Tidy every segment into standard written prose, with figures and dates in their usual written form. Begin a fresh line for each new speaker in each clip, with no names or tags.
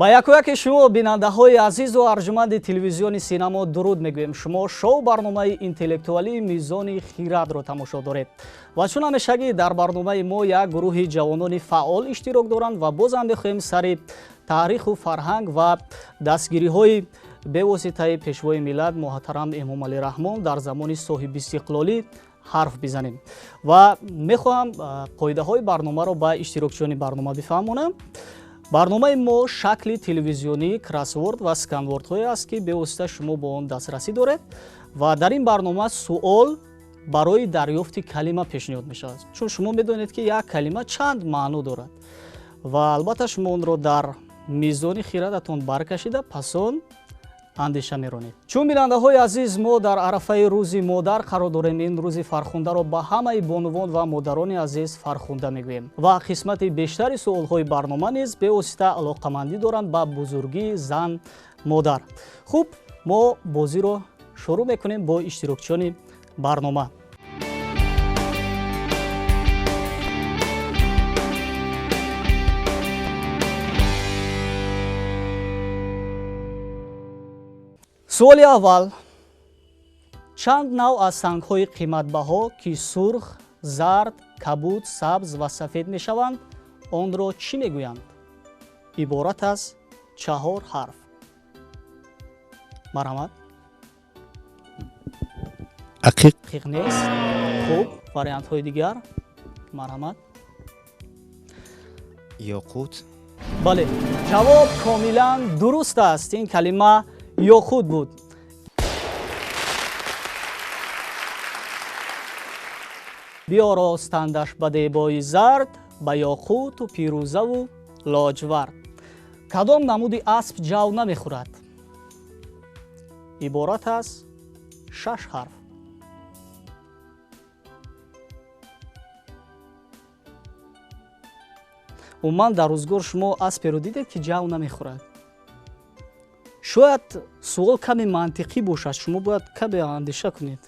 Ба якояки шумо бинандаҳои азизу арҷуманди телевизиони Синамо дуруд мегӯем. Шумо шоу барномаи интеллектуалии Мизони хирадро тамошо доред. Ва чун ҳамешагӣ дар барномаи мо як гурӯҳи ҷавонони фаъол иштирок доранд ва бозам мехоҳем сари таъриху фарҳанг ва дастгириҳои бевоситаи пешвои миллат муҳтарам Эмомалӣ Раҳмон дар замони соҳибистиқлолӣ ҳарф бизанем. Ва мехоҳам қоидаҳои барномаро ба иштирокчиёни барнома бифаҳмонам. Барномаи мо шакли телевизионии кроссворд ва сканвордҳое аст, ки бевосита шумо бо он дастрасӣ доред ва дар ин барнома суол барои дарёфти калима пешниҳод мешавад. Чун шумо медонед, ки як калима чанд маъно дорад ва албатта шумо онро дар мизони хирадатон баркашида пас он андеша меронед. Чун бинандаҳои азиз, мо дар арафаи рӯзи модар қарор дорем. Ин рӯзи фархундаро ба ҳамаи бонувон ва модарони азиз фархунда мегӯем ва қисмати бештари суолҳои барнома низ бевосита алоқамандӣ доранд ба бузургии зан модар. Хуб, мо бозиро шурӯъ мекунем бо иштирокчиёни барнома. Суоли аввал: чанд нав аз сангҳои қиматбаҳо, ки сурх, зард, кабуд, сабз ва сафед мешаванд, онро чӣ мегӯянд? Иборат аз 4 ҳарф. Марҳамат.
Ақиқ.
Ақиқ нест. Хуб, вариантҳои дигар. Марҳамат.
Ёқут.
Бале, ҷавоб комилан дуруст аст. Ин калима ёқут буд. Биоростандаш ба дебои зард, ба ёқуту пирӯзаву лоҷвард. Кадом намуди асп ҷав намехӯрад? Иборат аз 6 ҳарф. Умуман дар рӯзгор шумо асперо дидед, ки ҷав намехӯрад? Шояд суол каме мантиқӣ бошад, шумо бояд каме андеша кунед.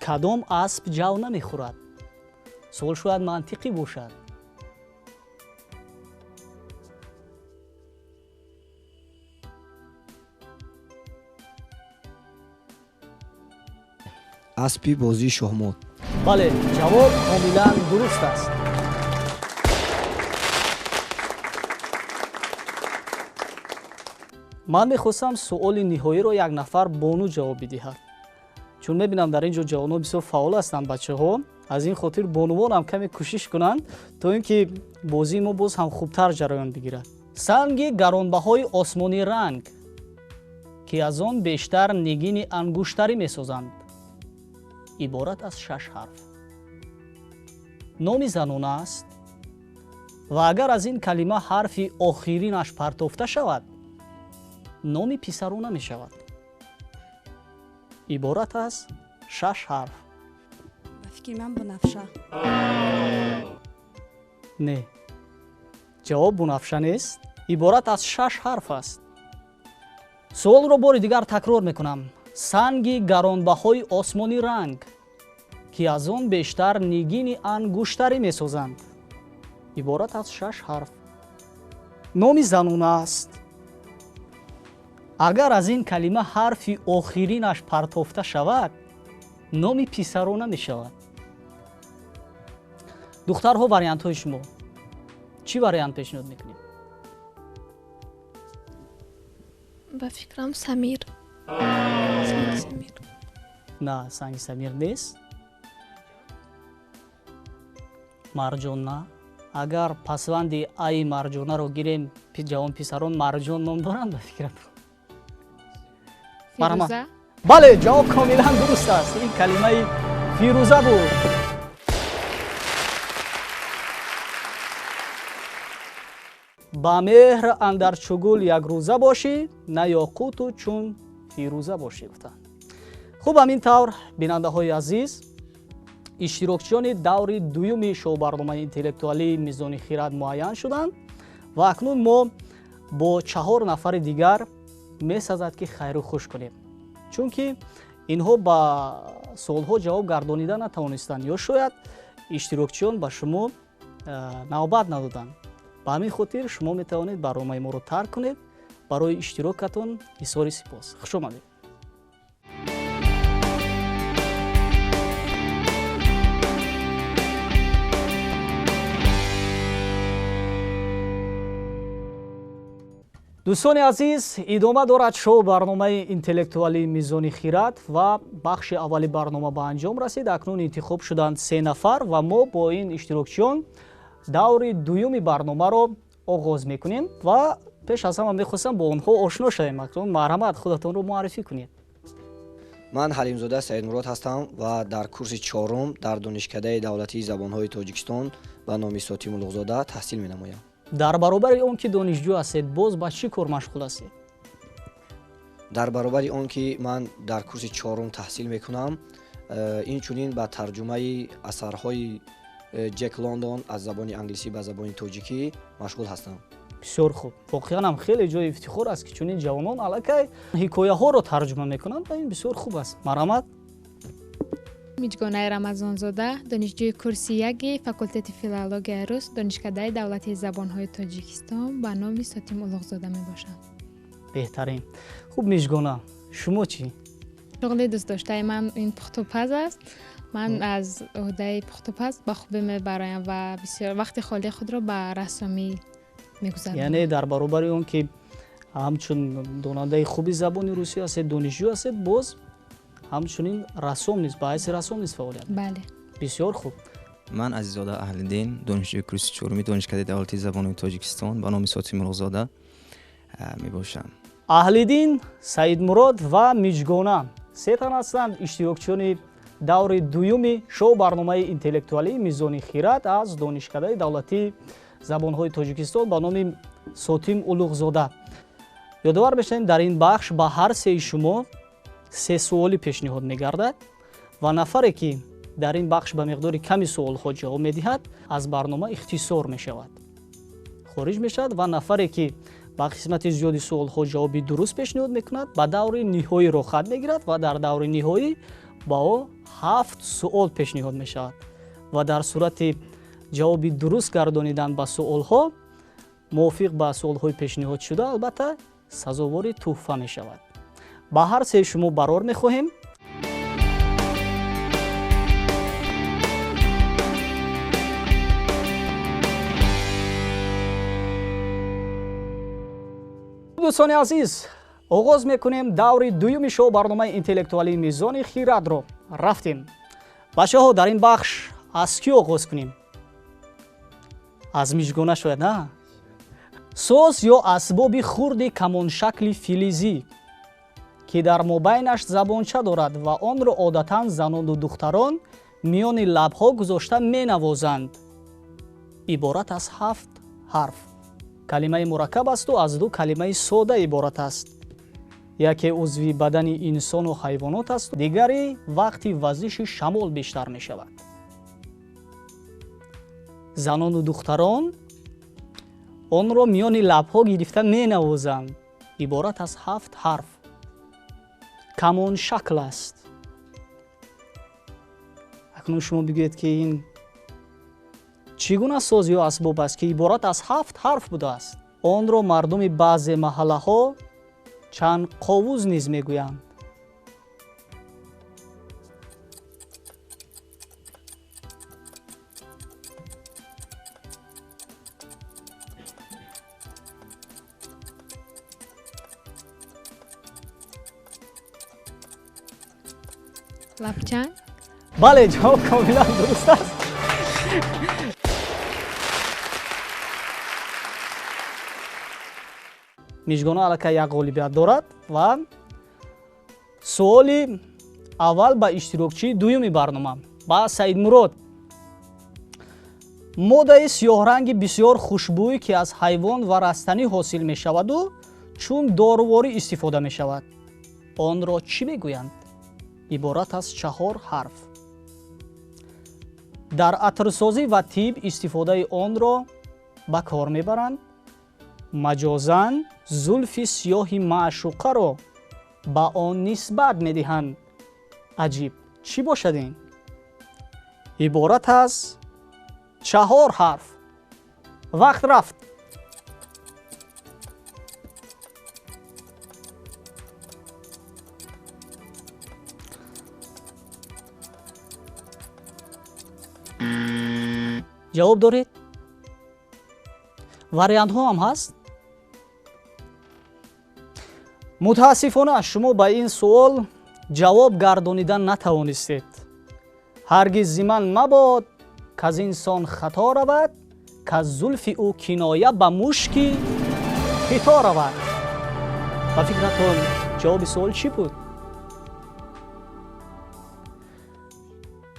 Кадом асп ҷав намехӯрад? Суол шояд мантиқӣ бошад.
Аспи бозии шоҳмот.
Бале, ҷавоб комилан дуруст аст. Ман мехостам суоли ниҳоиро як нафар бону ҷавоб бидиҳад. Чун мебинам дар ин ҷо ҷавонон бисёр фаъол ҳастанд, бачаҳо. Аз ин хотир бонувонам каме кӯшиш кунанд, то ин ки бозии мо боз ҳам хубтар ҷараён бигирад. Санги гаронбаҳои осмонӣ ранг, ки аз он бештар нигини ангуштарӣ месозанд. Иборат аз 6 ҳарф. Номи занона аст ва агар аз ин калима ҳарфи охиринаш партофта шавад, номи писарона мешавад. Иборат аз 6 ҳарф.
Ба фикри ман Бунафша.
Не, ҷавоб Бунафша нест. Иборат аз 6 ҳарф аст. Суолро бори дигар такрор мекунам. Санги гаронбаҳои осмонӣ ранг, ки аз он бештар нигини ангуштарӣ месозанд. Иборат аз 6 ҳарф. Номи занона аст. Агар аз ин калима ҳарфи охиринаш партофта шавад, номи писарона мешавад. Духтарҳо, вариантҳои шумо чӣ вариант пешниҳод мекунед?
Ба фикрам Самир. Санги Самир.
На, санги Самир нест. Марҷон на. Агар пасванди аи марҷонаро гирем, ҷавон писарон Марҷон ном доранд, ба фикрам.
Фирӯза?
Бале, ҷавоб комилан дуруст аст. Ин калимаи фирӯза буд. Ба меҳр андар чугул якрӯза бошӣ, на ёқуту чун фирӯза бошӣ, гуфтанд. Хуб, ҳамин тавр, бинандаҳои азиз, иштирокчиёни даври дуюми шоу-барномаи интеллектуалии Мизони хирад муайян шуданд ва акнун мо бо 4 нафари дигар месазад, ки хайру хуш кунем, чунки инҳо ба суолҳо ҷавоб гардонида натавонистанд ё шояд иштирокчиён ба шумо навбат надоданд. Ба ҳамин хотир шумо метавонед барномаи моро тарк кунед. Барои иштирокатон изҳори сипос. Хуш омадед. Дӯстони азиз, идома дорад шоу барномаи интеллектуалии Мизони хирад ва бахши аввали барнома ба анҷом расид. Акнун интихоб шуданд 3 нафар ва мо бо ин иштирокчиён даври дуюми барномаро оғоз мекунем ва пеш аз ҳама мехостам бо онҳо ошно шавем. Акнун марҳамат, худатонро муаррифӣ кунед.
Ман Ҳалимзода Саидмурод ҳастам ва дар курси 4 дар Донишкадаи давлатии забонҳои Тоҷикистон ба номи Сотим Улуғзода таҳсил менамоям.
Дар баробари он ки донишҷӯ ҳастед, боз ба чӣ кор машғул ҳастед?
Дар баробари он ки ман дар курси 4 таҳсил мекунам, инчунин ба тарҷумаи асарҳои Ҷек Лондон аз забони англисӣ ба забони тоҷикӣ машғул ҳастам.
Бисёр хуб. Воқеан ҳам хеле ҷои ифтихор аст, ки чунин ҷавонон аллакай ҳикояҳоро тарҷума мекунанд ва ин бисёр хуб аст. Марҳамат.
Миҷгонаи Рамазонзода, донишҷӯи курси 1 факултети филологияи рус, Донишкадаи давлатии забонҳои Тоҷикистон ба номи Сотим Улуғзода мебошам.
Беҳтарин. Хуб, Миҷгона, шумо чӣ?
Шуғли дӯстдоштаи ман ин пухтупаз аст. Ман аз ӯҳдаи пухтупаз ба хубӣ мебароям ва бисёр вақти холии худро ба рассомӣ мегузаронам.
Яъне дар баробари он ки ҳамчун донандаи хуби забони русӣ ҳастед, донишҷӯ ҳастед, боз ҳамчунин рассом низ, ба ҳайси рассом низ фаъолият мекунед.
Бале.
Бисёр хуб.
Ман Азиззода Аҳлиддин, донишҷӯи курси 4 Донишкадаи давлатии забонҳои Тоҷикистон ба номи Сотим Улуғзода мебошам.
Аҳлиддин, Саидмурод ва Миҷгона се тан ҳастанд иштирокчиёни даври дуюми шоу барномаи интеллектуалии Мизони хирад аз Донишкадаи давлатии забонҳои Тоҷикистон ба номи Сотим Улуғзода. Ёдовар мешавем, дар ин бахш ба ҳар сеи шумо 3 суоли пешниҳод мегардад ва нафаре ки дар ин бахш ба миқдори ками суолҳо ҷавоб медиҳад, аз барнома ихтисор мешавад, хориҷ мешавад ва нафаре ки ба қисмати зиёди суолҳо ҷавоби дуруст пешниҳод мекунад, ба даври ниҳоӣ роҳхат мегирад ва дар даври ниҳоӣ ба ӯ 7 суол пешниҳод мешавад ва дар сурати ҷавоби дуруст гардонидан ба суолҳо мувофиқ ба суолҳои пешниҳодшуда албатта сазовори тӯҳфа мешавад. Ба ҳар сеи шумо барор мехоҳем. Дӯстони азиз, оғоз мекунем даври дуюми шоу барномаи интеллектуалии Мизони хирадро. Рафтем. Бачаҳо, дар ин бахш аз кӣ оғоз кунем? Аз Миҷгона шояд, на? Соз ё асбоби хурди камоншакли филизӣ ки дар мобайнаш забонча дорад ва онро одатан занону духтарон миёни лабҳо гузошта менавозанд. Иборат аз 7 ҳарф. Калимаи мураккаб асту аз 2 калимаи сода иборат аст. Яке узви бадани инсону ҳайвонот аст, дигаре вақти вазиши шамол бештар мешавад. Занону духтарон онро миёни лабҳо гирифта менавозанд. Иборат аз 7 ҳарф. Камоншакл аст. Акнун шумо бигӯед, ки ин чӣ гуна соз ё асбоб аст, ки иборат аз 7 ҳарф будааст? Онро мардуми баъзе маҳаллаҳо чанд қовуз низ мегӯянд.
Лапчанг?
Бале, ҷавоб комилан дуруст аст. Миҷгона аллакай як ғолибият дорад ва суоли аввал ба иштирокчии дуюми барнома, ба Саидмурод. Модаи сиёҳранги бисёр хушбӯй, ки аз ҳайвон ва растанӣ ҳосил мешаваду чун доруворӣ истифода мешавад, онро чӣ мегӯянд? Иборат аз 4 ҳарф. Дар атрсозӣ ва тиб истифодаи онро ба кор мебаранд. Маҷозан зулфи сиёҳи маъшуқаро ба он нисбат медиҳанд. Аҷиб, чӣ бошад ин? Иборат аз 4 ҳарф. Вақт рафт. Ҷавоб доред? Вариантҳо ҳам ҳаст? Мутаассифона, шумо ба ин суол ҷавоб гардонида натавонистед. Ҳаргиз зи ман мабод, каз инсон хато равад, каз зулфи ӯ киноя ба мушки хито равад. Ба фикратон, ҷавоби суол чӣ буд?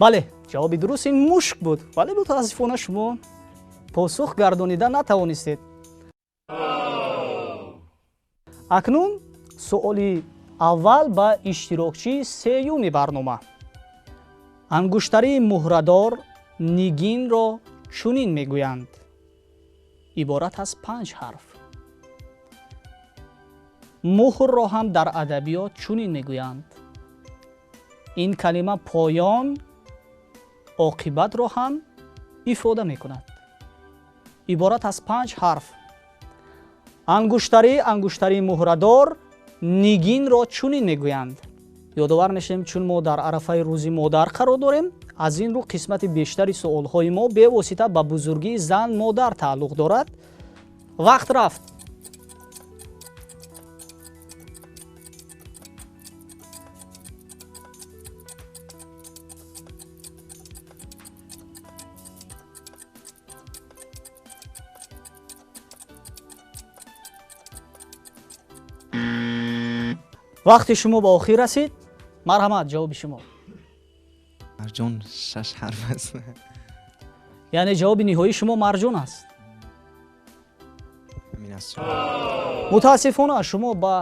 Бале, ҷавоби дуруст ин мушк буд, вале мутаассифона шумо посух гардонида натавонистед. Акнун суоли аввал ба иштирокчии сеюми барнома. Ангуштарии муҳрадор нигинро чунин мегӯянд. Иборат аз 5 ҳарф. Муҳрро ҳам дар адабиёт чунин мегӯянд. Ин калима поён, оқибатро ҳам ифода мекунад. Иборат аз 5 ҳарф. Ангуштарӣ, ангуштарии муҳрадор, нигинро чунин мегӯянд. Ёдовар мешавем, чун мо дар арафаи рӯзи модар қарор дорем, аз ин рӯ қисмати бештари суолҳои мо бевосита ба бузургии зан модар тааллуқ дорад. Вақт рафт. Вақти шумо ба охир расид. Марҳамат, ҷавоби шумо.
Марҷон 6 ҳарф аст.
Яъне ҷавоби ниҳоии шумо марҷон аст?
Ҳамин аст.
Мутаассифона, шумо ба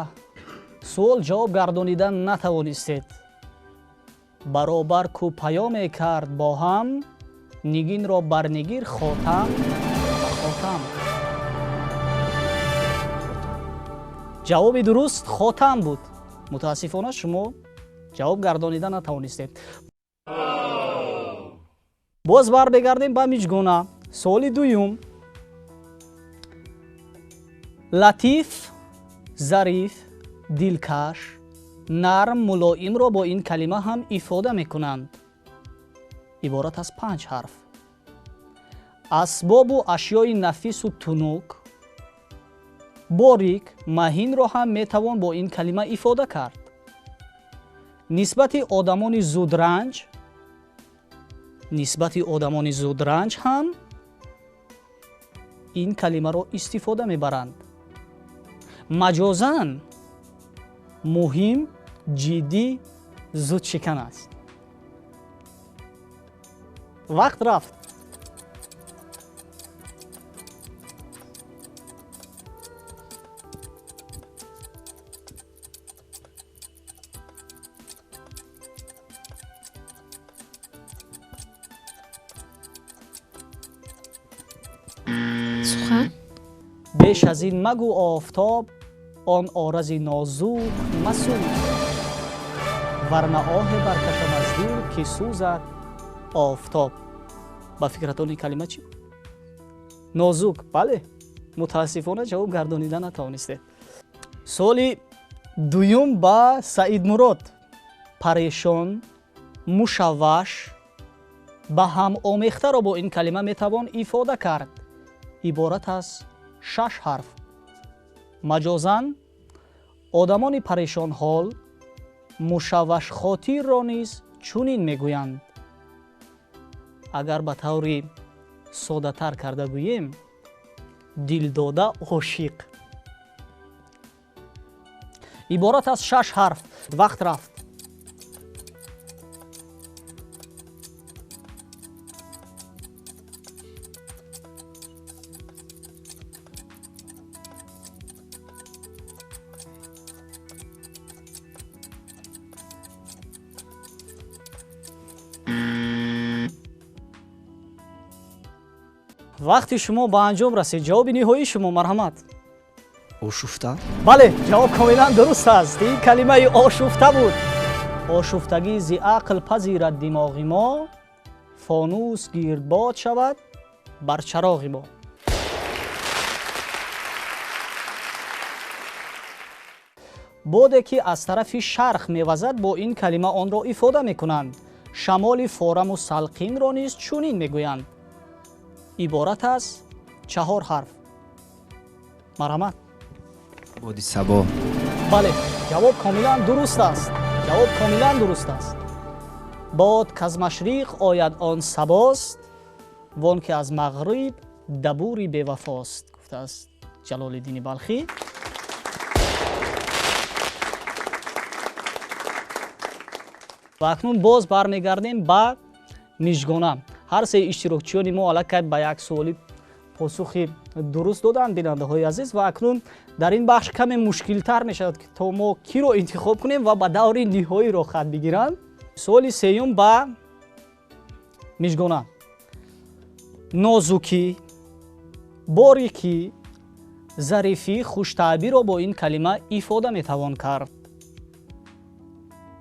суол ҷавоб гардонида натавонистед. Баробар ку паёме кард бо ҳам, нигинро бар нигир хотам ба хотам. Ҷавоби дуруст хотам буд. Мутаассифона, шумо ҷавоб гардонида натавонистед. Боз бармегардем ба Миҷгона. Суоли дуюм. Латиф, зариф, дилкаш, нарм, мулоимро бо ин калима ҳам ифода мекунанд. Иборат аз 5 ҳарф. Асбобу ашёи нафису тунук, борик, маҳинро ҳам метавон бо ин калима ифода кард. Нисбати одамони зудранҷ, нисбати одамони зудранҷ ҳам ин калимаро истифода мебаранд. Маҷозан муҳим, ҷиддӣ, зудшикан аст. Вақт рафт.
Сухан.
Беш аз ин магӯ офтоб, он орази нозук масӯз, варна оҳе баркашам аз дил, ки сӯзад офтоб. Ба фикратон ин калима чӣ буд? Нозук. Бале, мутаассифона ҷавоб гардонида натавонистед. Суоли дуюм ба Саидмурод. Парешон, мушавваш, ба ҳам омехтаро бо ин калима метавон ифода кард. Иборат аз 6 ҳарф. Маҷозан одамони парешонҳол, мушаввашхотирро низ чунин мегӯянд. Агар ба таври соддатар карда гӯем, дилдода ошиқ. Иборат аз 6 ҳарф. Вақт рафт. Вақти шумо ба анҷом расид. Ҷавоби ниҳоии шумо, марҳамат.
Ошуфта?
Бале, ҷавоб комилан дуруст аст. Ин калимаи ошуфта буд. Ошуфтагӣ зи ақл пазирад димоғи мо, фонус гирдбод шавад бар чароғи мо. Боде ки аз тарафи шарқ мевазад, бо ин калима онро ифода мекунанд. Шамоли фораму салқинро низ чунин мегӯянд. Иборат аз 4 ҳарф. Марҳамат.
Боди сабо.
Бале, ҷавоб комилан дуруст аст. Ҷавоб комилан дуруст аст. Бод каз машриқ ояд он сабост, вон ки аз мағриб дабури бевафост, гуфтааст Ҷалолиддини Балхӣ. Ва акнун боз бармегардем ба Мижгона. Ҳар се иштирокчиёни мо аллакай ба як суоли посухи дуруст доданд, бинандаҳои азиз, ва акнун дар ин бахш каме мушкилтар мешавад, ки то мо киро интихоб кунем ва ба даври ниҳоӣ роҳхат бигиранд. Суоли сеюм ба Мижгона. Нозукӣ, борикӣ, зарифӣ, хуштаъбиро бо ин калима ифода метавон кард.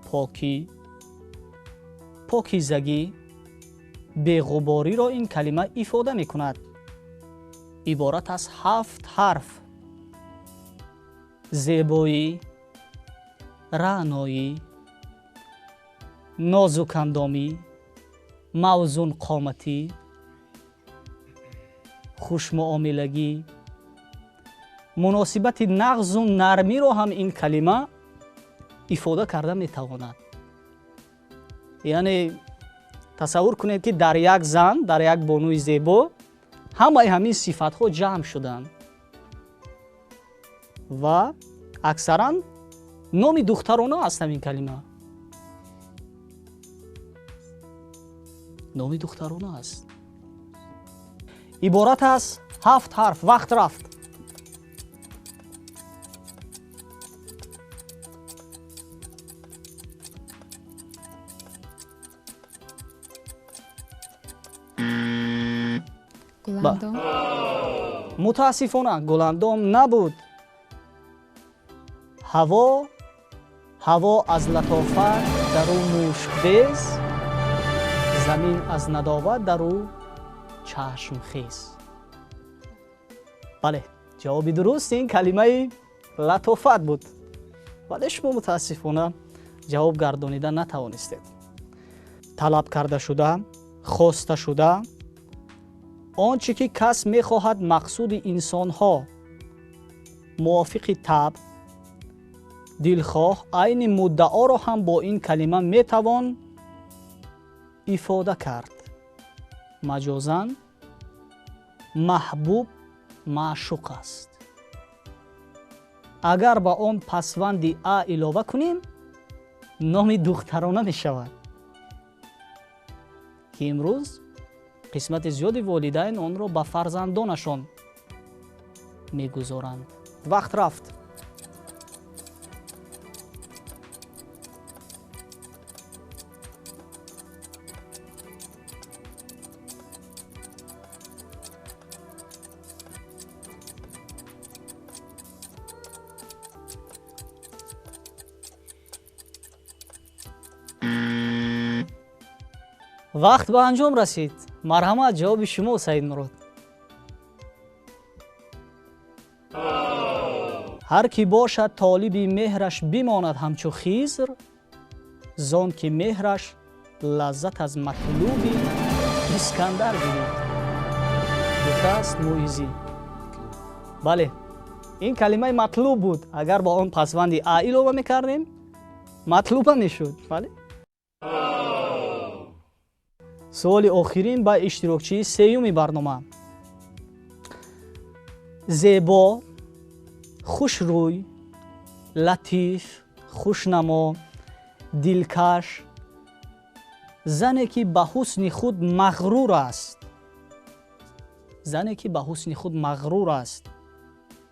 Покӣ, покизагӣ, беғубориро ин калима ифода мекунад. Иборат аз 7 ҳарф. Зебоӣ, раъноӣ, нозукандомӣ, мавзунқоматӣ, хушмуомилагӣ, муносибати нағзу нармиро ҳам ин калима ифода карда метавонад. Яъне тасаввур кунед, ки дар як зан, дар як бонуи зебо ҳамаи ҳамин сифатҳо ҷамъ шуданд ва аксаран номи духтарона аст ҳамин калима. Номи духтарона аст. Иборат аз 7 ҳарф. Вақт рафт.
Гуландом.
Мутаассифона Гуландом набуд. Ҳаво, ҳаво аз латофат дар ӯ мушкбез, замин аз надоват дар ӯ чашмхез. Бале, ҷавоби дуруст ин калимаи латофат буд, вале шумо мутаассифона ҷавоб гардонида натавонистед. Талаб карда шуда, хоста шуда, он чӣ ки кас мехоҳад мақсуди инсонҳо мувофиқи табъ, дилхоҳ, айни муддаоро ҳам бо ин калима метавон ифода кард. Маҷозан маҳбуб маъшуқ аст. Агар ба он пасванди а илова кунем, номи духтарона мешавад, ки имрӯз қисмати зиёди волидайн онро ба фарзандонашон мегузоранд. Вақт рафт. Вақт ба анҷом расид. Марҳамат, ҷавоби шумо, Саидмурод. Ҳар ки бошад толиби меҳраш бимонад ҳамчу Хизр, зон ки меҳраш лаззат аз матлуби Искандар гирифт, гуфтааст Муизӣ. Бале, ин калимаи матлуб буд. Агар ба он пасванди а илова мекардем, матлуба мешуд. Бале. Суоли охирин ба иштирокчии сеюми барнома. Зебо, хушрӯй, латиф, хушнамо, дилкаш, зане ки ба ҳусни худ мағрур аст. Зане ки ба ҳусни худ мағрур аст,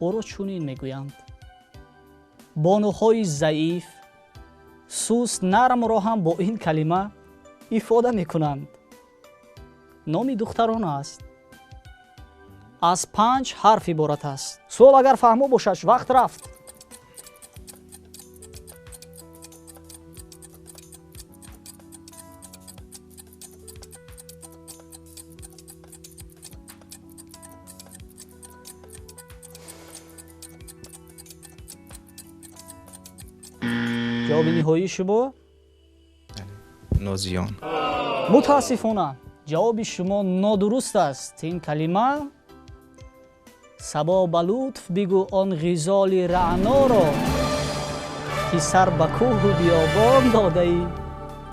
ӯро чунин мегӯянд. Бонуҳои заиф, суст, нармро ҳам бо ин калима ифода мекунанд. Номи духтарона аст. Аз 5 ҳарф иборат аст. Суол агар фаҳмо бошад, вақт рафт. Ҷавоби ниҳоии шумо?
Нозиён.
Мутаассифона Ҷавоби шумо нодуруст аст. Ин калима сабо ба лутф бигӯ он ғизоли раъноро, ки сар ба кӯҳу биёбон додаи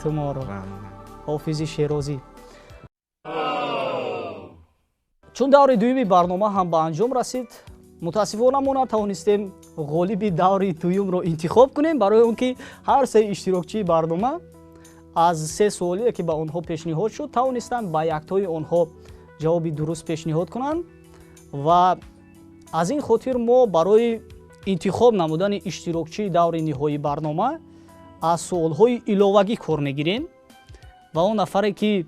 ту моро. Ҳофизи Шерозӣ. Чун даври дуюми барнома ҳам ба анҷом расид, мутаассифона мо натавонистем ғолиби даври дуюмро интихоб кунем, барои он ки ҳар се иштирокчии барнома аз се суолие ки ба онҳо пешниҳод шуд, тавонистанд ба яктои онҳо ҷавоби дуруст пешниҳод кунанд ва аз ин хотир мо барои интихоб намудани иштирокчии даври ниҳоии барнома аз суолҳои иловагӣ кор мегирем ва он нафаре ки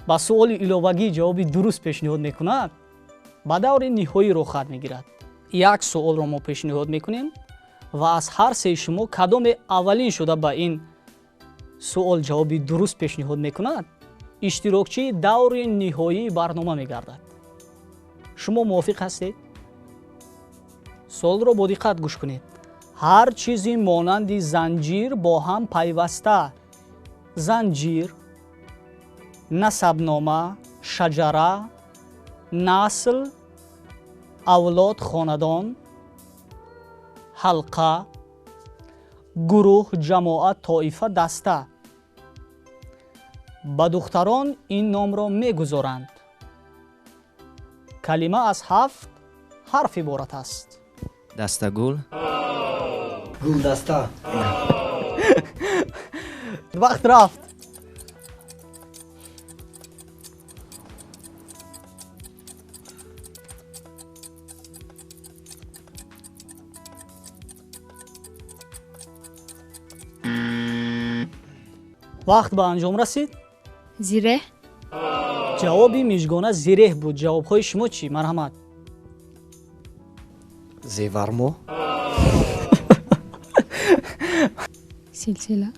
ба суоли иловагӣ ҷавоби дуруст пешниҳод мекунад, ба даври ниҳоӣ роҳхат мегирад. Як суолро мо пешниҳод мекунем ва аз ҳар сеи шумо кадоме аввалин шуда ба ин суол ҷавоби дуруст пешниҳод мекунад, иштирокчии даври ниҳоии барнома мегардад. Шумо мувофиқ ҳастед? Суолро бо диққат гӯш кунед. Ҳар чизи монанди занҷир бо ҳам пайваста. Занҷир, насабнома, шаҷара, насл, авлод, хонадон, ҳалқа, гурӯҳ, ҷамоат, тоифа, даста. Ба духтарон ин номро мегузоранд. Калима аз 7 ҳарф иборат аст.
Дастагул.
Гулдаста.
Вақт рафт. Вақт ба анҷом расид.
Зиреҳ.
Ҷавоби Мижгона зиреҳ буд. Ҷавобҳои шумо чӣ? Марҳамат.
Зевармо.
Силсила.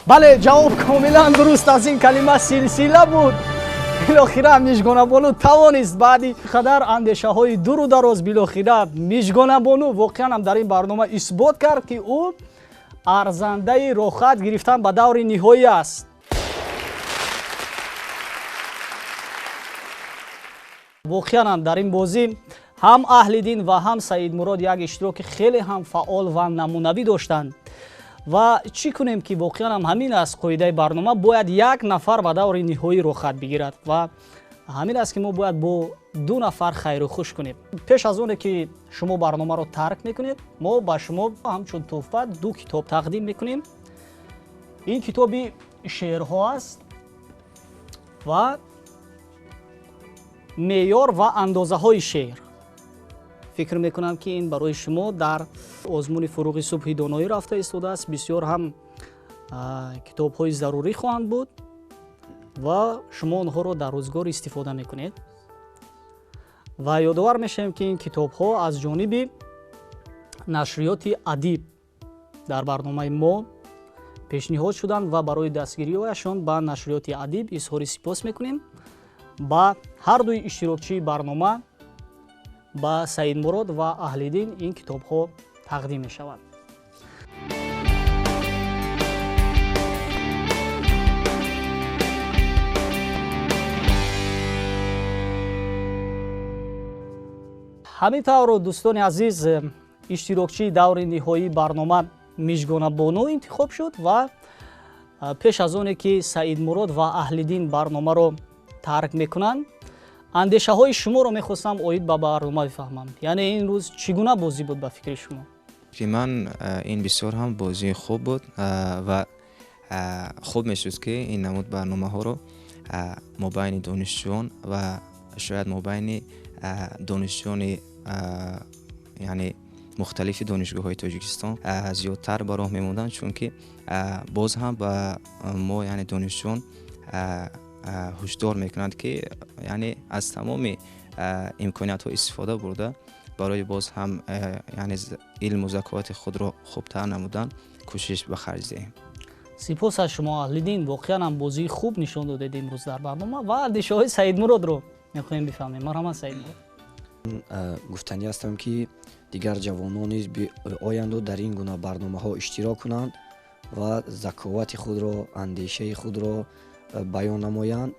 Бале, ҷавоб комилан дуруст аст. Ин калима силсила буд. Билохира Мижгонабону тавонист баъди қадар андешаҳои дуру дароз, билохира Мижгонабону воқеан ҳам дар ин барнома исбот кард, ки ӯ арзандаи роҳхат гирифтан ба даври ниҳоӣ аст. Воқеан ҳам дар ин бозӣ ҳам Аҳлиддин ва ҳам Саидмурод як иштироки хеле ҳам фаъол ва намунавӣ доштанд. Ва чӣ кунем ки воқеан ҳам ҳамин аст қоидаи барнома, бояд як нафар ба даври ниҳоӣ роҳхат бигирад ва ҳамин аст ки мо бояд бо ду нафар хайру хуш кунем. Пеш аз оне ки шумо барномаро тарк мекунед, мо ба шумо ҳамчун тӯҳфа ду китоб тақдим мекунем. Ин китоби шеърҳо аст ва меъёр ва андозаҳои шеър. Фикр мекунам ки ин барои шумо дар озмуни фуруғи субҳи доноӣ рафта истодааст. Бисёр ҳам китобҳои зарурӣ хоҳанд буд ва шумо онҳоро дар рӯзгор истифода мекунед. Ва ёдовар мешавем ки ин китобҳо аз ҷониби нашриёти Адиб дар барномаи мо пешниҳод шуданд ва барои дастгириҳояшон ба нашриёти Адиб изҳори сипос мекунем. Ба ҳар дуи иштирокчии барнома, ба Саидмурод ва Аҳлиддин ин китобҳо тақдим мешаванд. Ҳамин тавр, дӯстони азиз, иштирокчии даври ниҳоии барнома Мижгонабону интихоб шуд ва пеш аз оне ки Саидмурод ва Аҳлиддин барномаро тарк мекунанд, андешаҳои шуморо мехостам оид ба барнома бифаҳмам. Яъне ин рӯз чӣ гуна бозӣ буд ба фикри шумо?
Фикри ман ин бисёр ҳам бозии хуб буд ва хуб мешуд, ки ин намуд барномаҳоро мобайни донишҷӯён ва шояд мобайни донишҷӯёни яъне мухталифи донишгоҳҳои Тоҷикистон зиёдтар ба роҳ мемонданд, чунки боз ҳам ба мо яъне донишҷӯён ҳушдор мекунанд, ки яъне аз тамоми имкониятҳо истифода бурда барои боз ҳам яъне илму заковати худро хубтар намудан кӯшиш ба харҷ диҳем.
Сипос аз шумо, Аҳлиддин. Воқеан ҳам бозии хуб нишон додед имрӯз дар барнома ва андешаҳои Саидмуродро мехоҳем бифаҳмем. Марҳамат, Саидмурод.
Гуфтанӣ ҳастам, ки дигар ҷавонон низ оянду дар ин гуна барномаҳо иштирок кунанд ва заковати худро, андешаи худро Баён намоянд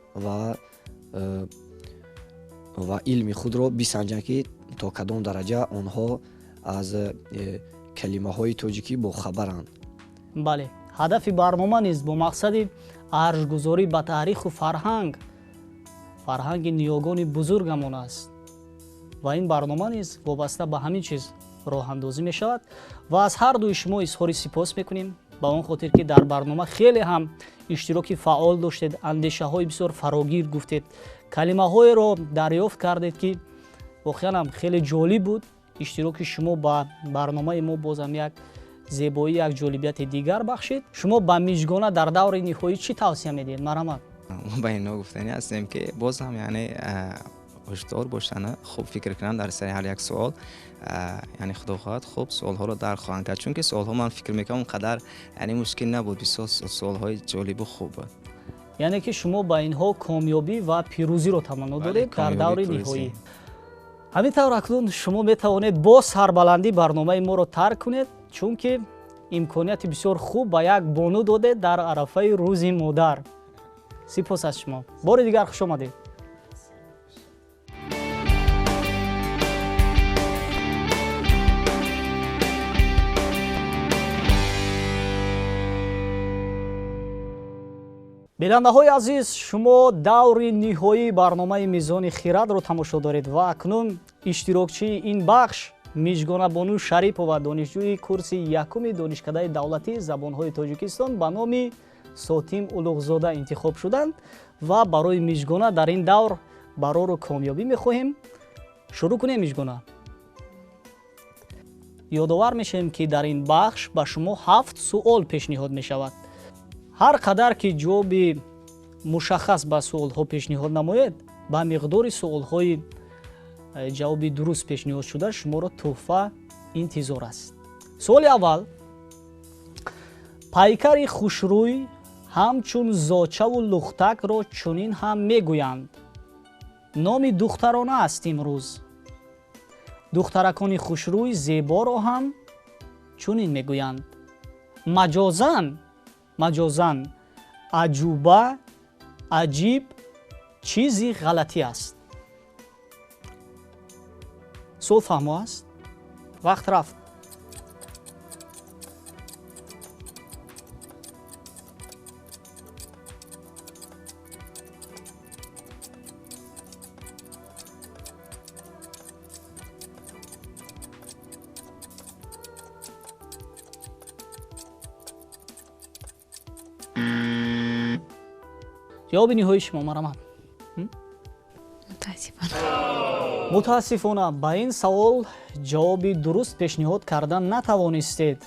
ва илми худро бисанҷанд, ки то кадом дараҷа онҳо аз калимаҳои тоҷикӣ бохабаранд.
Бале, ҳадафи барнома низ бо мақсади арҷгузорӣ ба таъриху фарҳанг, фарҳанги ниёгони бузургамон аст ва ин барнома низ вобаста ба ҳамин чиз роҳандозӣ мешавад. Ва аз ҳар дуи шумо изҳори сипос мекунем ба он хотир, ки дар барнома хеле ҳам иштироки фаъол доштед, андешаҳои бисёр фарогир гуфтед, калимаҳоеро дарёфт кардед, ки воқеан ҳам хеле ҷолиб буд. Иштироки шумо ба барномаи мо бозам як зебоӣ, як ҷолибияти дигар бахшид. Шумо ба Мижгона дар даври ниҳоӣ чӣ тавсия медиҳед? Марҳамат.
Мо ба ино гуфтанӣ ҳастем, ки боз ҳам, яъне, ҳушдор бошанд, хуб фикр кунанд дар сари ҳар як суол. Яъне, худо хоҳад, хуб суолҳоро дарк хоҳанд кард, чунки суолҳо, ман фикр мекунам, он қадар, яъне, мушкил набуд, бисёр суолҳои ҷолибу хуб буд.
Яъне ки шумо ба инҳо комёбӣ ва пирӯзиро таманно доред дар даври ниҳоӣ. Ҳамин тавр, акнун шумо метавонед бо сарбаландӣ барномаи моро тарк кунед, чунки имконияти бисёр хуб ба як бону додед дар арафаи Рӯзи модар. Сипос аз шумо, бори дигар хуш омадед. Бинандаҳои азиз, шумо даври ниҳоии барномаи Мизони хирадро тамошо доред ва акнун иштирокчии ин бахш Мижгонабону Шарипова, донишҷӯи курси якуми Донишкадаи давлатии забонҳои Тоҷикистон ба номи Сотим Улуғзода интихоб шуданд ва барои Мижгона дар ин давр барору комёбӣ мехоҳем. Шурӯъ кунем, Мижгона. Ёдовар мешавем, ки дар ин бахш ба шумо ҳафт суол пешниҳод мешавад. Ҳар қадар ки ҷавоби мушаххас ба суолҳо пешниҳод намоед, ба миқдори суолҳои ҷавоби дуруст пешниҳод шуда шуморо тӯҳфа интизор аст. Суоли аввал: пайкари хушрӯй ҳамчун зочаву лухтакро чунин ҳам мегӯянд. Номи духтарона аст. Имрӯз духтаракони хушрӯй зеборо ҳам чунин мегӯянд. Маҷозан аҷуба, аҷиб, чизи ғалатӣ аст. Суол фаҳмо аст? Вақт рафт. Ҷавоби ниҳоии шумо, марҳамат.
Мутаассифона.
Мутаассифона, ба ин савол ҷавоби дуруст пешниҳод кардан натавонистед.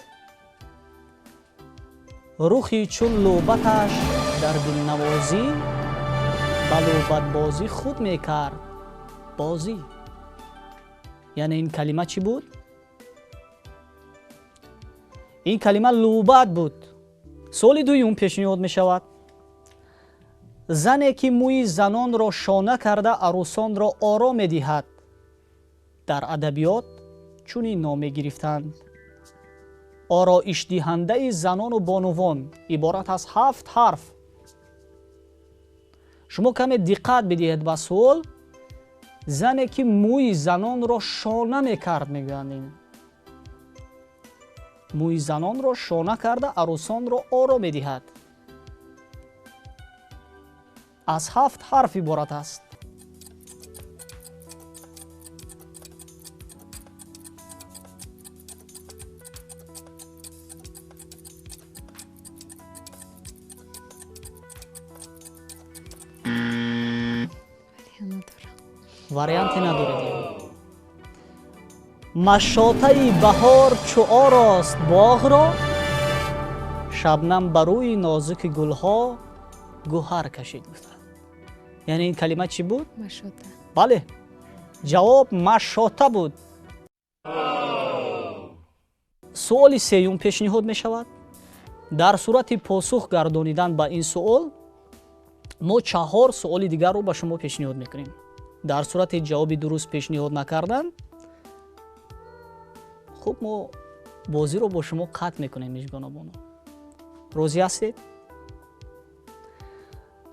Рухи чун лӯбаташ дар дилнавозӣ ба лӯбатбозӣ худ мекард бозӣ. Яъне ин калима чӣ буд? Ин калима лӯбат буд. Суоли дуюм пешниҳод мешавад. Зане ки мӯи занонро шона карда, арӯсонро оро медиҳад, дар адабиёт чунин ном мегирифтанд. Ороишдиҳандаи занону бонувон, иборат аз ҳафт ҳарф. Шумо каме диққат бидиҳед ба суол. Зане ки мӯи занонро шона мекард, мегӯянд, ин мӯи занонро шона карда, арӯсонро оро медиҳад, аз ҳафт ҳарф иборат аст. Варианте надоред. Машотаи баҳор чу орост боғро, шабнам ба рӯи нозуки гулҳо гӯҳар кашид, гуфтанд. Яъне ин калима чӣ буд?
Машота.
Бале, ҷавоб машота буд. Суоли сеюм пешниҳод мешавад. Дар сурати посух гардонидан ба ин суол мо чаҳор суоли дигарро ба шумо пешниҳод мекунем. Дар сурати ҷавоби дуруст пешниҳод накардан, хуб, мо бозиро бо шумо қатъ мекунем. Мижгонабону, розӣ ҳастед?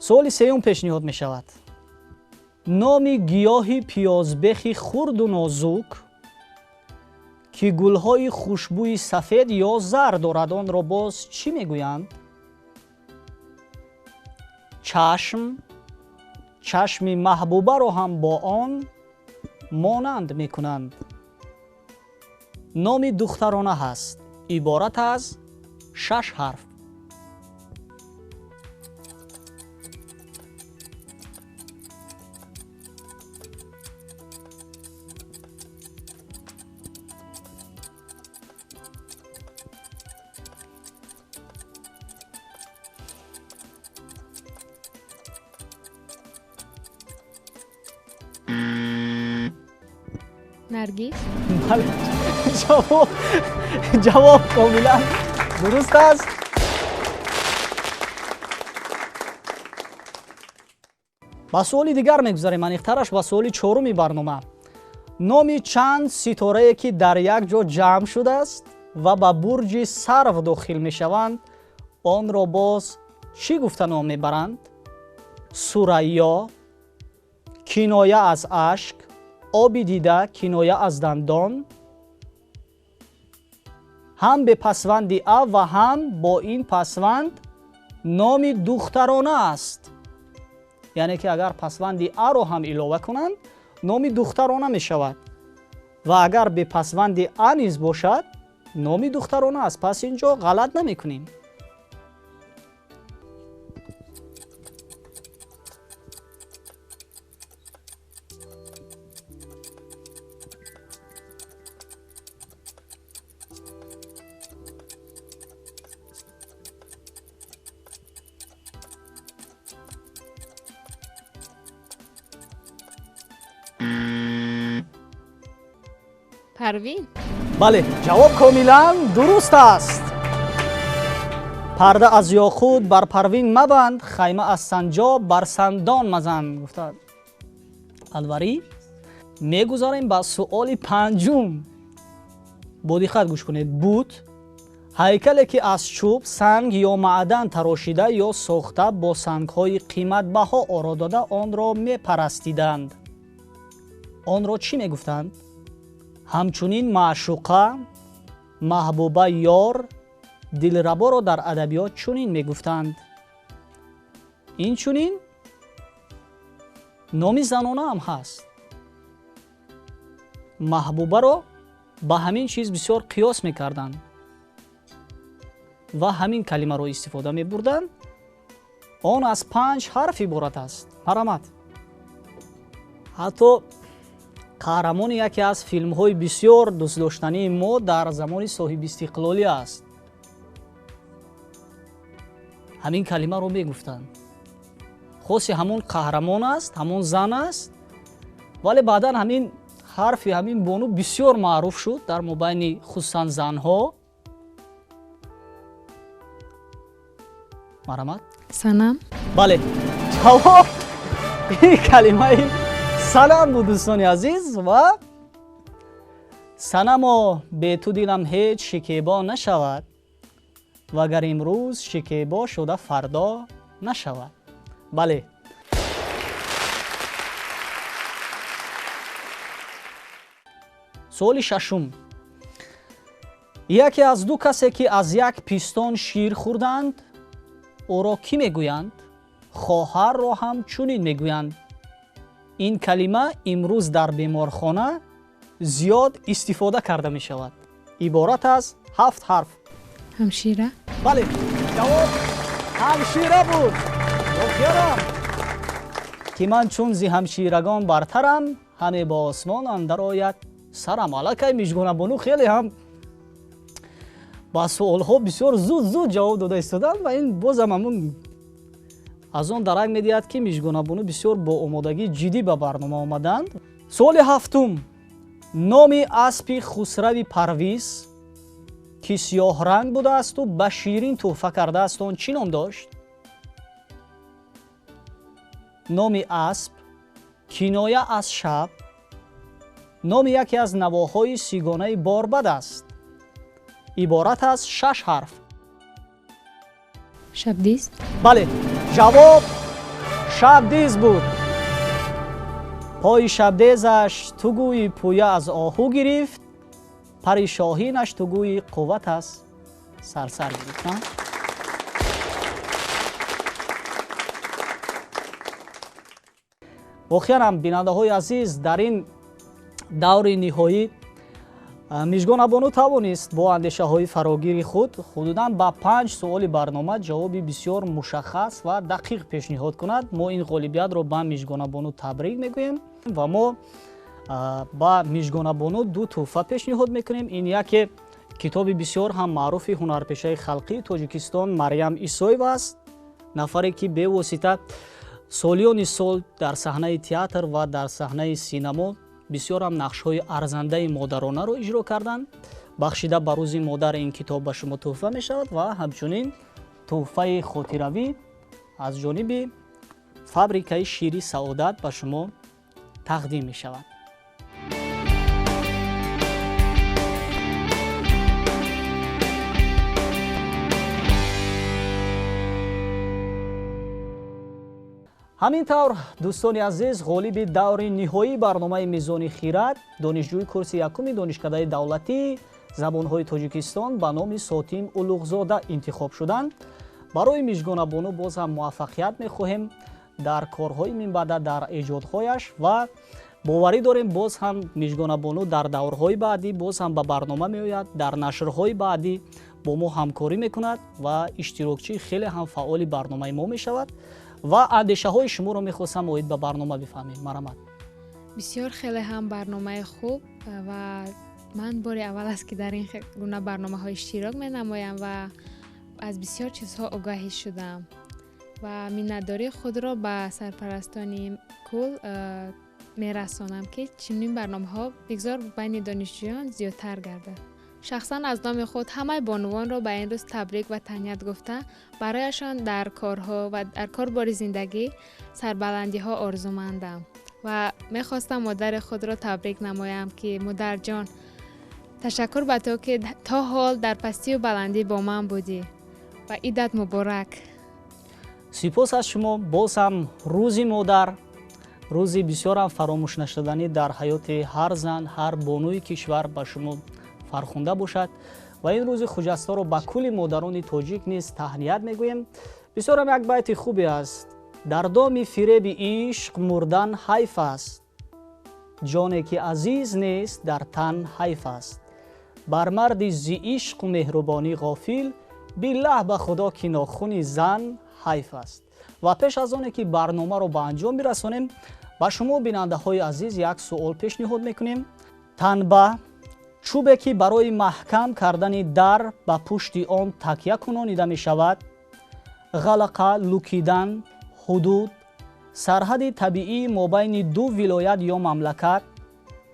Суоли сеюм пешниҳод мешавад. Номи гиёҳи пиёзбехи хурду нозук, ки гулҳои хушбӯи сафед ё зар дорад, онро боз чӣ мегӯянд? Чашм, чашми маҳбубаро ҳам бо он монанд мекунанд. Номи духтарона ҳаст, иборат аз 6 ҳарф.
Наргиз.
Бале, ҷавоб комилан дуруст аст. Ба суоли дигар мегузарем, аниқтараш ба суоли чоруми барнома. Номи чанд ситорае, ки дар як ҷо ҷамъ шудааст ва ба бурҷи сарв дохил мешаванд, онро боз чӣ гуфта ном мебаранд? Сурайё, киноя аз ашк, оби дида, киноя аз дандон. Ҳам бе пасванди а ва ҳам бо ин пасванд номи духтарона аст. Яъне ки агар пасванди аро ҳам илова кунанд, номи духтарона мешавад. Ва агар бе пасванди а низ бошад, номи духтарона аст. Пас ин ҷо ғалат намекунем.
Парвин.
Бале, ҷавоб комилан дуруст аст. Парда аз ёқут бар Парвин мабанд, хайма аз санҷоб бар сандон мазан, гуфтад Анварӣ. Мегузарем ба суоли панҷум. Бо диққат гӯш кунед. Бут ҳайкале, ки аз чӯб, санг ё маъдан тарошида ё сохта, бо сангҳои қиматбаҳо оро дода, онро мепарастиданд. Онро чӣ мегуфтанд? Ҳамчунин маъшуқа, маҳбуба, ёр, дилраборо дар адабиёт чунин мегуфтанд. Инчунин номи занонаам ҳаст. Маҳбубаро ба ҳамин чиз бисёр қиёс мекарданд ва ҳамин калимаро истифода мебурданд. Он аз 5 ҳарф иборат аст. Марҳамат. Ҳатто қаҳрамони яке аз филмҳои бисёр дӯстдоштании мо дар замони соҳибистиқлолӣ аст. Ҳамин калимаро мегуфтанд. Хоси ҳамон қаҳрамон аст, ҳамон зан аст, вале баъдан ҳамин ҳарфи ҳамин бону бисёр маъруф шуд дар мобайни хусусан занҳо. Марҳамат.
Санам.
Бале, ҷавоб ин калимаи санам буд, дӯстони азиз. Ва санамо бе ту дилам ҳеҷ шикебо нашавад, вагар имрӯз шикебо шуда фардо нашавад. Бале, суоли шашум. Яке аз ду касе, ки аз як пистон шир хӯрданд, ӯро кӣ мегӯянд? Хоҳарро ҳам чунин мегӯянд. Ин калима имрӯз дар беморхона зиёд истифода карда мешавад. Иборат аз 7 ҳарф.
Ҳамшира.
Бале, ҷавоб ҳамшира буд. Воқеан ки ман чун зи ҳамширагон бартарам, ҳаме бо осмон андар ояд сарам. Аллакай Мижгонабону хеле ҳам ба суолҳо бисёр зуд зуд ҷавоб дода истоданд ва ин бозам ҳамун аз он дарак медиҳад, ки Мижгонабону бисёр бо омодагии ҷиддӣ ба барнома омаданд. Суоли ҳафтум. Номи аспи хусрави Парвиз, ки сиёҳранг будаасту ба Ширин тӯҳфа кардааст, он чӣ ном дошт? Номи асп, киноя аз шаб, номи яке аз навоҳои сигонаи борбад аст. Иборат аз 6 ҳарф.
Шабдиз.
Бале, ҷавоб Шабдиз буд. Пои шабдезаш ту гӯйи пӯя аз оҳу гирифт, пари шоҳинаш ту гӯйи қувват аз сарсар гирифт. Воқеан ҳам, бинандаҳои азиз, дар ин даври ниҳоӣ Мижгонабону тавонист бо андешаҳои фарогири худ ҳудудан ба 5 суоли барнома ҷавоби бисёр мушаххас ва дақиқ пешниҳод кунад. Мо ин ғолибиятро ба Мижгонабону табрик мегӯем ва мо ба Мижгонабону 2 тӯҳфа пешниҳод мекунем. Ин яке китоби бисёр ҳам маъруфи ҳунарпешаи халқии Тоҷикистон Марьям Исоева аст, нафаре ки бевосита солиёни сол дар саҳнаи театр ва дар саҳнаи синамо бисёр ҳам нақшҳои арзандаи модаронаро иҷро карданд. Бахшида ба рӯзи модар ин китоб ба шумо тӯҳфа мешавад ва ҳамчунин тӯҳфаи хотиравӣ аз ҷониби фабрикаи шири Саодат ба шумо тақдим мешавад. Ҳамин тавр, дӯстони азиз, ғолиби даври ниҳоии барномаи Мизони хирад донишҷӯи курси якуми Донишкадаи давлатии забонҳои Тоҷикистон ба номи Сотим Улуғзода интихоб шуданд. Барои Мижгонабону боз ҳам муваффақият мехоҳем дар корҳои минбаъда, дар эҷодҳояш ва боварӣ дорем боз ҳам Мижгонабону дар даврҳои баъдӣ боз ҳам ба барнома меояд, дар нашрҳои баъдӣ бо мо ҳамкорӣ мекунад ва иштирокчии хеле ҳам фаъоли барномаи мо мешавад. Ва андешаҳои шуморо мехостам оид ба барнома бифаҳмем. Марҳамат.
Бисёр хеле ҳам барномаи хуб ва ман бори аввал аст, ки дар ин гуна барномаҳо иштирок менамоям ва аз бисёр чизҳо огаҳӣ шудам ва миннатдории худро ба сарпарастони кул мерасонам, ки чунин барномаҳо бигзор байни донишҷӯён зиёдтар гардад. Шахсан аз номи худ ҳамаи бонувонро ба ин рӯз табрик ва таҳният гуфта, барояшон дар корҳо ва дар корбори зиндагӣ сарбаландиҳо орзумандам ва мехостам модари худро табрик намоям, ки модарҷон, ташаккур ба ту, ки то ҳол дар пастию баландӣ бо ман будӣ ва идат муборак.
Сипос аз шумо. Боз ҳам рӯзи модар, рӯзи бисёрам фаромӯшнашуданӣ дар ҳаёти ҳар зан, ҳар бонуи кишвар ба шумо фархунда бошад ва ин рӯзи хуҷасторо ба кулли модарони тоҷик низ таҳният мегӯем. Бисёрам як байти хубе аст: дар доми фиреби ишқ мурдан ҳайф аст, ҷоне ки азиз нест дар тан ҳайф аст, бар марди зи ишқу меҳрубонӣ ғофил, биллаҳ ба худо ки нохуни зан ҳайф аст. Ва пеш аз оне ки барномаро ба анҷом бирасонем, ба шумо бинандаҳои азиз як суол пешниҳод мекунем. Танба чӯбе ки барои маҳкам кардани дар ба пушти он такя кунонида мешавад, ғалақа, лукидан, ҳудуд, сарҳади табиии мобайни ду вилоят ё мамлакат,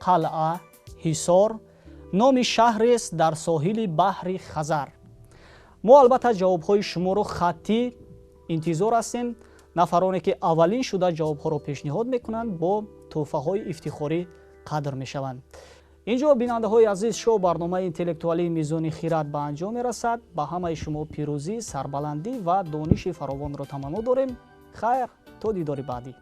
қалъа, ҳисор, номи шаҳрест дар соҳили баҳри Хазар. Мо албатта ҷавобҳои шуморо хаттӣ интизор ҳастем. Нафароне ки аввалин шуда ҷавобҳоро пешниҳод мекунанд, бо тӯҳфаҳои ифтихорӣ қадр мешаванд. Инҷо, бинандаҳои азиз, шоу барномаи интеллектуалии Мизони хирад ба анҷом мерасад. Ба ҳамаи шумо пирӯзӣ, сарбаландӣ ва дониши фаровонро таманно дорем. Хайр, то дидори баъдӣ.